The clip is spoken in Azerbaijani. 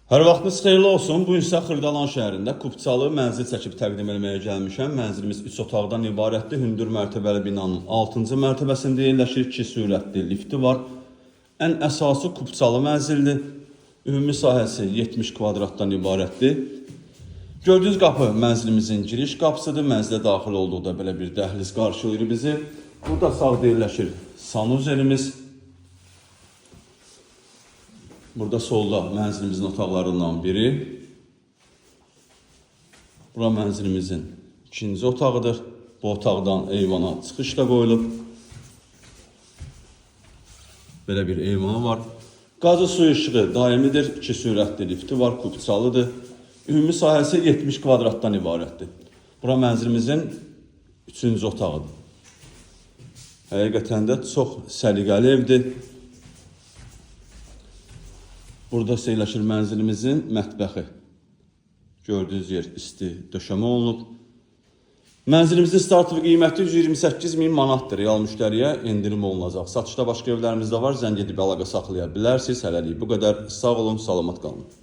Hər vaxtınız xeyirli olsun. Bu gün sizə Xırdalan şəhərində Kupçalı mənzil çəkib təqdim etməyə gəlmişəm. Mənzilimiz 3 otaqdan ibarətdir. Hündür mərtəbəli binanın 6-cı mərtəbəsində yerləşir. 2 sürətli lifti var. Ən əsası Kupçalı mənzildir. Ümumi sahəsi 70 kvadratdan ibarətdir. Gördüyünüz qapı mənzilimizin giriş qapısıdır. Mənzilə daxil olduqda belə bir dəhliz qarşılayır bizi. Burada sağda yerləşir sanuzelimiz. Burada solda mənzilimizin otaqlarından biri. Bura mənzilimizin ikinci otağıdır. Bu otaqdan eyvana çıxış da qoyulub. Belə bir eyvanı var. Qazı su işığı daimidir. İki sürətli lifti var, kupçalıdır. Ümumi sahəsi 70 kvadratdan ibarətdir. Bura mənzilimizin üçüncü otağıdır. Həqiqətən də çox səliqəli evdir. Burada isə yerləşir mənzilimizin mətbəxi. Gördüyünüz yer isti döşəmə olunub. Mənzilimizin startov qiyməti 128 min manatdır. Real müştəriyə endirim olunacaq. Satışda başqa evlərimiz də var. Zəng edib əlaqə saxlaya bilərsiniz. Hələlik bu qədər. Sağ olun, salamat qalın.